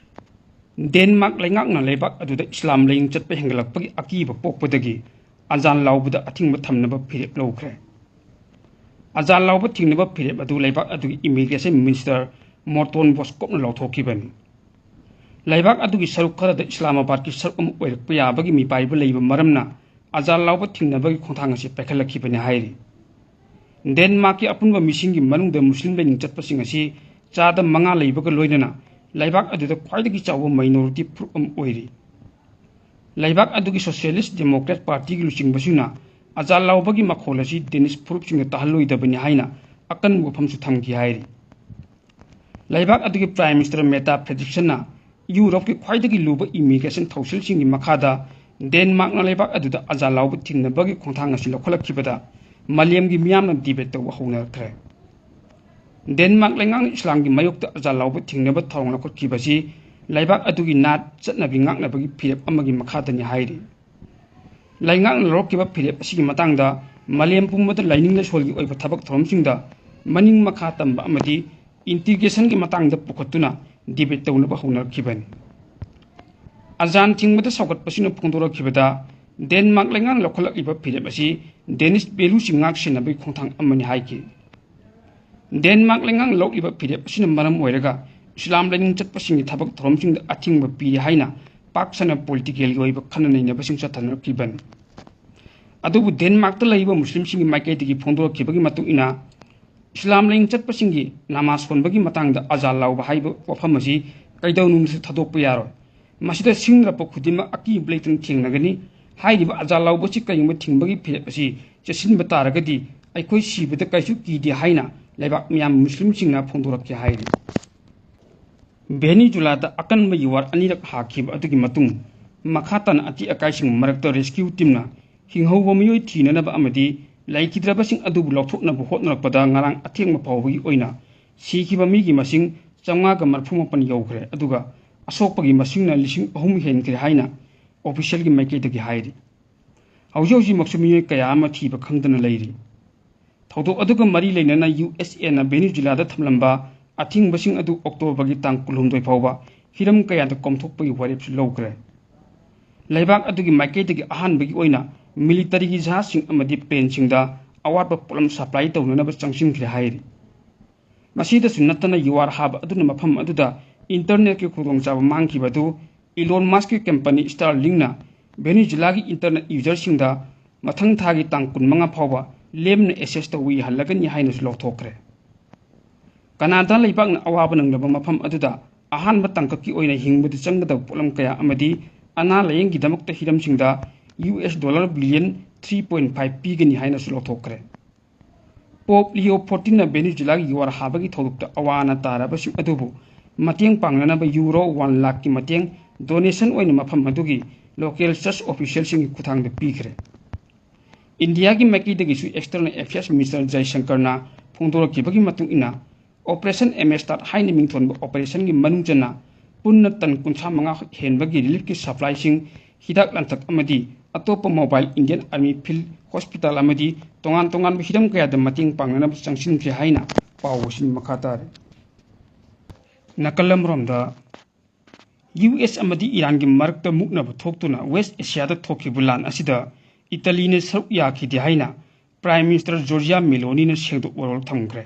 ꯗꯦꯟꯃꯥꯔꯛ ꯂꯩꯉꯥꯛꯅ ꯂꯩꯕꯥꯛ ꯑꯗꯨꯗ ꯏꯁꯂꯥꯝ ꯂꯥꯏꯅꯤꯡ ꯆꯠꯄ ꯍꯦꯟꯒꯠꯂꯛꯄꯒꯤ ꯑꯀꯤꯕ ꯄꯣꯛꯄꯗꯒꯤ ꯑꯖꯥꯟ ꯂꯥꯎꯕꯗ ꯑꯊꯤꯡꯕ ꯊꯝꯅꯕ ꯐꯤꯔꯦꯞ ꯂꯧꯈ꯭ꯔꯦ꯫ ꯑꯖꯥꯟ ꯂꯥꯎꯕ ꯊꯤꯡꯅꯕ ꯐꯤꯔꯦꯞ ꯑꯗꯨ ꯂꯩꯕꯥꯛ ꯑꯗꯨꯒꯤ ꯏꯃꯤꯒ꯭ꯔꯦꯁꯟ ꯃꯤꯅꯤꯁꯇꯔ ꯃꯣꯔꯇꯣꯟ ꯕꯣꯁꯀꯣꯞꯅ ꯂꯥꯎꯊꯣꯛꯈꯤꯕꯅꯤ꯫ ꯂꯩꯕꯥꯛ ꯑꯗꯨꯒꯤ ꯁꯔꯨꯛ ꯈꯔꯗ ꯏꯁꯂꯥꯃꯥꯕꯥꯗꯀꯤ ꯁꯔꯨꯛ ꯑꯃ ꯑꯣꯏꯔꯛꯄ ꯌꯥꯕꯒꯤ ꯃꯤꯄꯥꯏꯕ ꯂꯩꯕ ꯃꯔꯝꯅ ꯑꯖꯥꯟ ꯂꯥꯎꯕ ꯊꯤꯡꯅꯕꯒꯤ ꯈꯣꯡꯊꯥꯡ ꯑꯁꯤ ꯄꯥꯏꯈꯠꯂꯛꯈꯤꯕꯅꯤ ꯍꯥꯏꯔꯤ꯫ ꯗꯦꯟꯃꯥꯔꯛꯀꯤ ꯑꯄꯨꯟꯕ ꯃꯤꯁꯤꯡꯒꯤ ꯃꯅꯨꯡꯗ ꯃꯨꯁꯂꯤꯝ ꯂꯥꯏꯅꯤꯡ ꯆꯠꯄꯁꯤꯡ ꯑꯁꯤ ꯆꯥꯗ ꯃꯉꯥ ꯂꯩꯕꯒ ꯂꯣꯏꯅꯅ ꯂꯩꯕꯥꯛ ꯑꯗꯨꯗ ꯈ꯭ꯋꯥꯏꯗꯒꯤ ꯆꯥꯎꯕ ꯃꯥꯏꯅꯣꯔꯤꯇꯤ ꯐꯨꯔꯨꯞ ꯑꯃ ꯑꯣꯏꯔꯤ꯫ ꯂꯩꯕꯥꯛ ꯑꯗꯨꯒꯤ ꯁꯣꯁꯤꯌꯦꯂꯤꯁ ꯗꯦꯃꯣꯀ꯭ꯔꯦꯠ ꯄꯥꯔꯇꯤꯒꯤ ꯂꯨꯆꯤꯡꯕꯁꯤꯡꯅ ꯑꯖꯥꯟ ꯂꯥꯎꯕꯒꯤ ꯃꯈꯣꯜ ꯑꯁꯤ ꯗꯦꯅꯤꯁ ꯐꯨꯔꯨꯞꯁꯤꯡꯗ ꯇꯥꯍꯜꯂꯣꯏꯗꯕꯅꯤ ꯍꯥꯏꯅ ꯑꯀꯟꯕ ꯋꯥꯐꯝꯁꯨ ꯊꯝꯈꯤ ꯍꯥꯏꯔꯤ꯫ ꯂꯩꯕꯥꯛ ꯑꯗꯨꯒꯤ ꯄ꯭ꯔꯥꯏꯝ ꯃꯤꯅꯤꯁꯇꯔ ꯃꯦꯇꯥ ꯐ꯭ꯔꯦꯗꯔꯤꯛꯁꯟꯅ ꯌꯨꯔꯣꯞꯀꯤ ꯈ꯭ꯋꯥꯏꯗꯒꯤ ꯂꯨꯕ ꯏꯃꯤꯒ꯭ꯔꯦꯁꯟ ꯊꯧꯁꯤꯜꯁꯤꯡꯒꯤ ꯃꯈꯥꯗ ꯗꯦꯟꯃꯥꯔꯛꯅ ꯂꯩꯕꯥꯛ ꯑꯗꯨꯗ ꯑꯖꯥ ꯂꯥꯎꯕ ꯊꯤꯡꯅꯕꯒꯤ ꯈꯣꯡꯊꯥꯡ ꯑꯁꯤ ꯂꯧꯈꯠꯂꯛꯈꯤꯕꯗ ꯃꯥꯂꯦꯝꯒꯤ ꯃꯤꯌꯥꯝꯅ ꯗꯤꯕꯦꯠ ꯇꯧꯕ ꯍꯧꯅꯔꯛꯈ꯭ꯔꯦ꯫ ꯗꯦꯟꯃꯥꯔꯛ ꯂꯩꯉꯥꯛꯅ ꯏꯁꯂꯥꯝꯒꯤ ꯃꯥꯌꯣꯛꯇ ꯑꯖꯥ ꯂꯥꯎꯕ ꯊꯤꯡꯅꯕ ꯊꯧꯔꯥꯡ ꯂꯧꯈꯠꯈꯤꯕꯁꯤ ꯂꯩꯕꯥꯛ ꯑꯗꯨꯒꯤ ꯅꯥꯠ ꯆꯠꯅꯕꯤ ꯉꯥꯛꯅꯕꯒꯤ ꯐꯤꯔꯦꯞ ꯑꯃꯒꯤ ꯃꯈꯥꯗꯅꯤ ꯍꯥꯏꯔꯤ꯫ ꯂꯩꯉꯥꯛꯅ ꯂꯧꯔꯛꯈꯤꯕ ꯐꯤꯔꯦꯞ ꯑꯁꯤꯒꯤ ꯃꯇꯥꯡꯗ ꯃꯥꯂꯦꯝ ꯄꯨꯝꯕꯗ ꯂꯥꯏꯅꯤꯡ ꯂꯥꯏꯁꯣꯜꯒꯤ ꯑꯣꯏꯕ ꯊꯕꯛ ꯊꯧꯔꯝꯁꯤꯡꯗ ꯃꯅꯤꯡ ꯃꯈꯥ ꯇꯝꯕ ꯑꯃꯗꯤ ꯏꯟꯇꯤꯒ꯭ꯔꯦꯁꯟꯒꯤ ꯃꯇꯥꯡꯗ ꯄꯨꯈꯠꯇꯨꯅ ꯗꯤꯕꯦꯠ ꯇꯧꯅꯕ ꯍꯧꯅꯔꯛꯈꯤꯕꯅꯤ꯫ ꯑꯖꯥꯟ ꯊꯤꯡꯕꯗ ꯁꯧꯒꯠꯄꯁꯤꯡꯅ ꯐꯣꯡꯗꯣꯔꯛꯈꯤꯕꯗ ꯗꯦꯟꯃꯥꯔꯛ ꯂꯩꯉꯥꯛꯅ ꯂꯧꯈꯠꯂꯛꯂꯤꯕ ꯐꯤꯔꯦꯞ ꯑꯁꯤ ꯗꯦꯅꯤꯁ ꯚꯦꯂꯨꯁꯤꯡ ꯉꯥꯛ ꯁꯦꯟꯅꯕꯒꯤ ꯈꯣꯡꯊꯥꯡ ꯑꯃꯅꯤ ꯍꯥꯏꯈꯤ꯫ ꯗꯦꯟꯃꯥꯔꯛ ꯂꯩꯉꯥꯛꯅ ꯂꯧꯔꯤꯕ ꯐꯤꯔꯦꯞ ꯑꯁꯤꯅ ꯃꯔꯝ ꯑꯣꯏꯔꯒ ꯏꯁꯂꯥꯝ ꯂꯥꯏꯅꯤꯡ ꯆꯠꯄꯁꯤꯡꯒꯤ ꯊꯕꯛ ꯊꯧꯔꯝꯁꯤꯡꯗ ꯑꯊꯤꯡꯕ ꯄꯤꯔꯤ ꯍꯥꯏꯅ ꯄꯥꯛ ꯁꯟꯅ ꯄꯣꯂꯤꯇꯤꯀꯦꯜꯒꯤ ꯑꯣꯏꯕ ꯈꯟꯅ ꯅꯩꯅꯕꯁꯤꯡ ꯆꯠꯊꯅꯔꯛꯈꯤꯕꯅꯤ꯫ ꯑꯗꯨꯕꯨ ꯗꯦꯟꯃꯥꯔꯛꯇ ꯂꯩꯔꯤꯕ ꯃꯨꯁꯂꯤꯝꯁꯤꯡꯒꯤ ꯃꯥꯏꯀꯩꯗꯒꯤ ꯐꯣꯡꯗꯣꯔꯛꯈꯤꯕꯒꯤ ꯃꯇꯨꯡ ꯏꯟꯅ, ꯏꯁꯂꯥꯝ ꯂꯥꯏꯅꯤꯡ ꯆꯠꯄꯁꯤꯡꯒꯤ ꯅꯃꯥꯖ ꯁꯣꯟꯕꯒꯤ ꯃꯇꯥꯡꯗ ꯑꯖꯥꯟ ꯂꯥꯎꯕ ꯍꯥꯏꯕ ꯋꯥꯐꯝ ꯑꯁꯤ ꯀꯩꯗꯧꯅꯨꯡꯗꯁꯨ ꯊꯥꯗꯣꯛꯄ ꯌꯥꯔꯣꯏ꯫ ꯃꯁꯤꯗ ꯁꯤꯡꯅꯔꯛꯄ ꯈꯨꯗꯤꯡꯃꯛ ꯑꯀꯤꯕ ꯂꯩꯇꯅ ꯊꯦꯡꯅꯒꯅꯤ꯫ ꯍꯥꯏꯔꯤꯕ ꯑꯖꯥꯟ ꯂꯥꯎꯕ ꯑꯁꯤ ꯀꯔꯤꯒꯨꯝꯕ ꯊꯤꯡꯕꯒꯤ ꯐꯤꯔꯦꯞ ꯑꯁꯤ ꯆꯦꯠꯁꯤꯟꯕ ꯇꯥꯔꯒꯗꯤ ꯑꯩꯈꯣꯏ ꯁꯤꯕꯗ ꯀꯩꯁꯨ ꯀꯤꯗꯦ ꯍꯥꯏꯅ ꯂꯩꯕꯥꯛ ꯃꯤꯌꯥꯝ ꯃꯨꯁꯂꯤꯝꯁꯤꯡꯅ ꯐꯣꯡꯗꯣꯔꯛꯈꯤ ꯍꯥꯏꯔꯤ꯫ ꯚꯦꯅꯤꯖꯨꯂꯥꯗ ꯑꯀꯟꯕ ꯌꯨꯋꯥꯔ ꯑꯅꯤꯔꯛ ꯍꯥꯈꯤꯕ ꯑꯗꯨꯒꯤ ꯃꯇꯨꯡ, ꯃꯈꯥ ꯇꯥꯅ ꯑꯇꯦꯛ ꯑꯀꯥꯏꯁꯤꯡ ꯃꯔꯛꯇ ꯔꯦꯁꯀ꯭ꯌꯨ ꯇꯤꯝꯅ ꯍꯤꯡꯍꯧꯕ ꯃꯤꯑꯣꯏ ꯊꯤꯅꯅꯕ ꯑꯃꯗꯤ ꯂꯩꯈꯤꯗ꯭ꯔꯕꯁꯤꯡ ꯑꯗꯨꯕꯨ ꯂꯧꯊꯣꯛꯅꯕ ꯍꯣꯠꯅꯔꯛꯄꯗ ꯉꯔꯥꯡ ꯑꯊꯦꯡꯕ ꯐꯥꯎꯕꯒꯤ ꯑꯣꯏꯅ ꯁꯤꯈꯤꯕ ꯃꯤꯒꯤ ꯃꯁꯤꯡ ꯆꯥꯝꯃꯉꯥꯒ ꯃꯔꯤꯐꯨ ꯃꯥꯄꯟ ꯌꯧꯈ꯭ꯔꯦ, ꯑꯗꯨꯒ ꯑꯁꯣꯛꯄꯒꯤ ꯃꯁꯤꯡꯅ ꯂꯤꯁꯤꯡ ꯑꯍꯨꯝ ꯍꯦꯟꯈ꯭ꯔꯦ ꯍꯥꯏꯅ ꯑꯣꯐꯤꯁꯤꯌꯦꯜꯒꯤ ꯃꯥꯏꯀꯩꯗꯒꯤ ꯍꯥꯏꯔꯤ꯫ ꯍꯧꯖꯤꯛ ꯍꯧꯖꯤꯛꯃꯛꯁꯨ ꯃꯤꯑꯣꯏ ꯀꯌꯥ ꯑꯃ ꯊꯤꯕ ꯈꯪꯗꯅ ꯂꯩꯔꯤ꯫ ꯊꯧꯗꯣꯛ ꯑꯗꯨꯒ ꯃꯔꯤ ꯂꯩꯅꯅ ꯌꯨ ꯑꯦꯁ ꯑꯦꯅ ꯚꯦꯅꯤꯖꯨꯂꯥꯗ ꯊꯝꯂꯝꯕ ꯑꯊꯤꯡꯕꯁꯤꯡ ꯑꯗꯨ ꯑꯣꯛꯇꯣꯕꯔꯒꯤ ꯇꯥꯡ ꯀꯨꯟꯍꯨꯝꯗꯣꯏ ꯐꯥꯎꯕ ꯍꯤꯔꯝ ꯀꯌꯥꯗ ꯀꯣꯝꯊꯣꯛꯄꯒꯤ ꯋꯥꯔꯦꯞꯁꯨ ꯂꯧꯈ꯭ꯔꯦ꯫ ꯂꯩꯕꯥꯛ ꯑꯗꯨꯒꯤ ꯃꯥꯏꯀꯩꯗꯒꯤ ꯑꯍꯥꯟꯕꯒꯤ ꯑꯣꯏꯅ ꯃꯤꯂꯤꯇꯔꯤꯒꯤ ꯖꯍꯥꯖꯁꯤꯡ ꯑꯃꯗꯤ ꯄ꯭ꯂꯦꯟꯁꯤꯡꯗ ꯑꯋꯥꯠꯄ ꯄꯣꯠꯂꯝ ꯁꯄ꯭ꯂꯥꯏ ꯇꯧꯅꯅꯕ ꯆꯪꯁꯤꯟꯈ꯭ꯔꯦ ꯍꯥꯏꯔꯤ꯫ ꯃꯁꯤꯗꯁꯨ ꯅꯠꯇꯅ ꯌꯨꯋꯥꯔ ꯍꯥꯕ ꯑꯗꯨꯅ ꯃꯐꯝ ꯑꯗꯨꯗ ꯏꯟꯇꯔꯅꯦꯠꯀꯤ ꯈꯨꯗꯣꯡꯆꯥꯕ ꯃꯥꯡꯈꯤꯕ ꯑꯗꯨ ꯏꯂꯣꯟ ꯃꯁꯛꯀꯤ ꯀꯝꯄꯅꯤ ꯁ꯭ꯇꯥꯔꯂꯤꯡꯅ ꯚꯦꯅꯤꯖꯨꯂꯥꯒꯤ ꯏꯟꯇꯔꯅꯦꯠ ꯌꯨꯖꯔꯁꯤꯡꯗ ꯃꯊꯪ ꯊꯥꯒꯤ ꯇꯥꯡ ꯀꯨꯟꯃꯉꯥ ꯐꯥꯎꯕ ꯂꯦꯝꯅ ꯑꯦꯛꯁꯦꯁ ꯇꯧꯕ ꯌꯥꯍꯜꯂꯒꯅꯤ ꯍꯥꯏꯅꯁꯨ ꯂꯥꯎꯊꯣꯛꯈ꯭ꯔꯦ꯫ ꯀꯅꯥꯗꯥ ꯂꯩꯕꯥꯛꯅ ꯑꯋꯥꯕ ꯅꯪꯂꯕ ꯃꯐꯝ ꯑꯗꯨꯗ ꯑꯍꯥꯟꯕ ꯇꯥꯡꯀꯛꯀꯤ ꯑꯣꯏꯅ ꯍꯤꯡꯕꯗ ꯆꯪꯒꯗꯕ ꯄꯣꯠꯂꯝ ꯀꯌꯥ ꯑꯃꯗꯤ ꯑꯅꯥ ꯂꯥꯌꯦꯡꯒꯤꯗꯃꯛꯇ ꯍꯤꯔꯝꯁꯤꯡꯗ U S dollar billion three point five ꯄꯤꯒꯅꯤ ꯍꯥꯏꯅꯁꯨ ꯂꯥꯎꯊꯣꯛꯈ꯭ꯔꯦ꯫ ꯄꯣꯞ ꯂꯤꯑꯣ ꯐꯣꯔꯇꯤꯟꯅ ꯚꯦꯅꯤꯖꯨꯂꯥꯒꯤ ꯌꯨꯋꯥꯔ ꯍꯥꯕꯒꯤ ꯊꯧꯗꯣꯛꯇ ꯑꯋꯥ ꯑꯅꯥ ꯇꯥꯔꯕꯁꯤꯡ ꯑꯗꯨꯕꯨ ꯃꯇꯦꯡ ꯄꯥꯡꯅꯅꯕ ꯌꯨꯔꯣ ꯋꯥꯟ ꯂꯥꯈꯀꯤ ꯃꯇꯦꯡ ꯗꯣꯅꯦꯁꯟ ꯑꯣꯏꯅ ꯃꯐꯝ ꯑꯗꯨꯒꯤ ꯂꯣꯀꯦꯜ ꯆꯔꯆ ꯑꯣꯐꯤꯁꯤꯌꯦꯜꯁꯤꯡꯒꯤ ꯈꯨꯠꯊꯥꯡꯗ ꯄꯤꯈ꯭ꯔꯦ꯫ ꯏꯟꯗꯤꯌꯥꯒꯤ ꯃꯥꯏꯀꯩꯗꯒꯤꯁꯨ ꯑꯦꯛꯁꯇꯔꯅꯦꯜ ꯑꯦꯐꯤꯌꯔꯁ ꯃꯤꯅꯤꯁꯇꯔ ꯖꯌꯁꯪꯀꯔꯅ ꯐꯣꯡꯗꯣꯔꯛꯈꯤꯕꯒꯤ ꯃꯇꯨꯡ ꯏꯟꯅ, ꯑꯣꯄꯔꯦꯁꯟ ꯑꯦꯃꯦꯁꯇꯥꯠ ꯍꯥꯏꯅ ꯃꯤꯡꯊꯣꯟꯕ ꯑꯣꯄꯔꯦꯁꯟꯒꯤ ꯃꯅꯨꯡ ꯆꯟꯅ ꯄꯨꯟꯅ ꯇꯟ ꯀꯨꯟꯊ꯭ꯔꯥ ꯃꯉꯥ ꯍꯦꯟꯕꯒꯤ ꯔꯤꯂꯤꯐꯀꯤ ꯁꯄ꯭ꯂꯥꯏꯁꯤꯡ, ꯍꯤꯗꯥꯛ ꯂꯥꯡꯊꯛ ꯑꯃꯗꯤ ꯑꯇꯣꯞꯄ ꯃꯣꯕꯥꯏꯜ ꯏꯟꯗꯤꯌꯟ ꯑꯥꯔꯃꯤ ꯐꯤꯜꯗ ꯍꯣꯁꯄꯤꯇꯥꯜ ꯑꯃꯗꯤ ꯇꯣꯉꯥꯟ ꯇꯣꯉꯥꯟꯕ ꯍꯤꯔꯝ ꯀꯌꯥꯗ ꯃꯇꯦꯡ ꯄꯥꯡꯅꯅꯕ ꯆꯪꯁꯤꯟꯈ꯭ꯔꯦ ꯍꯥꯏꯅ ꯄꯥꯎ ꯑꯁꯤꯅ ꯃꯈꯥ ꯇꯥꯔꯤ꯫ ꯅꯥꯀꯜ ꯑꯃꯔꯣꯝꯗ, ꯌꯨ ꯑꯦꯁ ꯑꯃꯗꯤ ꯏꯔꯥꯟꯒꯤ ꯃꯔꯛꯇ ꯃꯨꯛꯅꯕ ꯊꯣꯛꯇꯨꯅ ꯋꯦꯁ ꯑꯦꯁꯤꯌꯥꯗ ꯊꯣꯛꯈꯤꯕ ꯂꯥꯟ ꯑꯁꯤꯗ ꯏꯇꯥꯂꯤꯅ ꯁꯔꯨꯛ ꯌꯥꯈꯤꯗꯦ ꯍꯥꯏꯅ ꯄ꯭ꯔꯥꯏꯝ ꯃꯤꯅꯤꯁꯇꯔ ꯖꯣꯔꯖꯤꯌꯥ ꯃꯦꯂꯣꯅꯤꯅ ꯁꯦꯡꯗꯣꯛ ꯋꯥꯔꯣꯜ ꯊꯝꯈ꯭ꯔꯦ꯫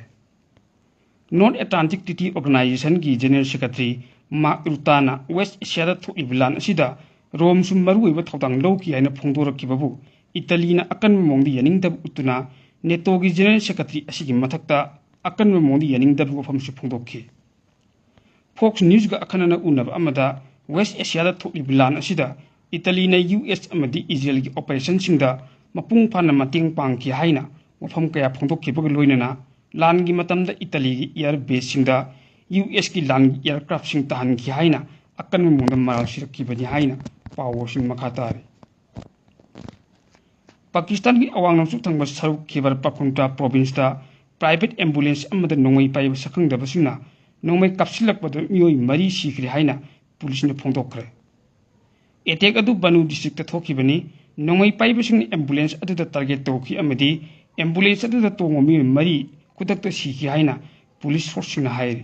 ꯅꯣꯔꯠ ꯑꯦꯇ꯭ꯂꯥꯟꯇꯤꯛ ꯇ꯭ꯔꯤꯇꯤ ꯑꯣꯔꯒꯅꯥꯏꯖꯦꯁꯟꯒꯤ ꯖꯦꯅꯔꯦꯜ ꯁꯦꯀ꯭ꯔꯦꯇꯔꯤ ꯃꯥꯔꯛ ꯔꯨꯇꯥꯅ ꯋꯦꯁ ꯑꯦꯁꯤꯌꯥꯗ ꯊꯣꯛꯂꯤꯕ ꯂꯥꯟ ꯑꯁꯤꯗ ꯔꯣꯝꯁꯨ ꯃꯔꯨꯑꯣꯏꯕ ꯊꯧꯗꯥꯡ ꯂꯧꯈꯤ ꯍꯥꯏꯅ ꯐꯣꯡꯗꯣꯔꯛꯈꯤꯕꯕꯨ ꯏꯇꯥꯂꯤꯅ ꯑꯀꯟꯕ ꯃꯑꯣꯡꯗ ꯌꯥꯅꯤꯡꯗꯕ ꯎꯠꯇꯨꯅ ꯅꯦꯇꯣꯒꯤ ꯖꯦꯅꯔꯦꯜ ꯁꯦꯀ꯭ꯔꯦꯇꯔꯤ ꯑꯁꯤꯒꯤ ꯃꯊꯛꯇ ꯑꯀꯟꯕ ꯃꯑꯣꯡꯗ ꯌꯥꯅꯤꯡꯗꯕ ꯋꯥꯐꯝꯁꯨ ꯐꯣꯡꯗꯣꯛꯈꯤ꯫ ꯐꯣꯛꯁ ꯅ꯭ꯌꯨꯁꯀ ꯑꯈꯟꯅꯅ ꯎꯅꯕ ꯑꯃꯗ ꯋꯦꯁ ꯑꯦꯁꯤꯌꯥꯗ ꯊꯣꯛꯂꯤꯕ ꯂꯥꯟ ꯑꯁꯤꯗ ꯏꯇꯥꯂꯤꯅ ꯌꯨ ꯑꯦꯁ ꯑꯃꯗꯤ ꯏꯖꯔꯦꯜꯒꯤ ꯑꯣꯄꯔꯦꯁꯟꯁꯤꯡꯗ ꯃꯄꯨꯡ ꯐꯥꯅ ꯃꯇꯦꯡ ꯄꯥꯡꯈꯤ ꯍꯥꯏꯅ ꯋꯥꯐꯝ ꯀꯌꯥ ꯐꯣꯡꯗꯣꯛꯈꯤꯕꯒ ꯂꯣꯏꯅꯅ ꯂꯥꯟꯒꯤ ꯃꯇꯝꯗ ꯏꯇꯥꯂꯤꯒꯤ ꯏꯌꯥꯔ ꯕꯦꯁꯁꯤꯡꯗ ꯌꯨ ꯑꯦꯁꯀꯤ ꯂꯥꯟꯒꯤ ꯏꯌꯥꯔꯀ꯭ꯔꯥꯐꯁꯤꯡ ꯇꯥꯍꯟꯈꯤ ꯍꯥꯏꯅ ꯑꯀꯟꯕ ꯃꯑꯣꯡꯗ ꯃꯔꯥꯜ ꯁꯤꯔꯛꯈꯤꯕꯅꯤ ꯍꯥꯏꯅ ꯄꯥꯎ ꯑꯁꯤ ꯃꯈꯥ ꯇꯥꯔꯤ꯫ ꯄꯥꯀꯤꯁꯇꯥꯟꯒꯤ ꯑꯋꯥꯡ ꯅꯣꯡꯆꯨꯞ ꯊꯪꯕ ꯁꯔꯨꯛ ꯈꯤꯕꯔ ꯄꯈꯨꯟꯇ꯭ꯔꯥ ꯄ꯭ꯔꯣꯚꯤꯟꯁꯇ ꯄ꯭ꯔꯥꯏꯚꯦꯠ ꯑꯦꯝꯕꯨꯂꯦꯟꯁ ꯑꯃꯗ ꯅꯣꯡꯃꯩ ꯄꯥꯏꯕ ꯁꯛꯈꯪꯗꯕꯁꯤꯡꯅ ꯅꯣꯡꯃꯩ ꯀꯥꯞꯁꯤꯜꯂꯛꯄꯗ ꯃꯤꯑꯣꯏ ꯃꯔꯤ ꯁꯤꯈ꯭ꯔꯦ ꯍꯥꯏꯅ ꯄꯨꯂꯤꯁꯅ ꯐꯣꯡꯗꯣꯛꯈ꯭ꯔꯦ꯫ ꯑꯦꯇꯦꯛ ꯑꯗꯨ ꯕꯅꯨ ꯗꯤꯁꯇ꯭ꯔꯤꯛꯇ ꯊꯣꯛꯈꯤꯕꯅꯤ꯫ ꯅꯣꯡꯃꯩ ꯄꯥꯏꯕꯁꯤꯡꯅ ꯑꯦꯝꯕꯨꯂꯦꯟꯁ ꯑꯗꯨꯗ ꯇꯥꯔꯒꯦꯠ ꯇꯧꯈꯤ ꯑꯃꯗꯤ ꯑꯦꯝꯕꯨꯂꯦꯟꯁ ꯑꯗꯨꯗ ꯇꯣꯡꯕ ꯃꯤꯑꯣꯏ ꯃꯔꯤ ꯈꯨꯗꯛꯇ ꯁꯤꯈꯤ ꯍꯥꯏꯅ ꯄꯨꯂꯤꯁ ꯁꯣꯔꯁꯁꯤꯡꯅ ꯍꯥꯏꯔꯤ꯫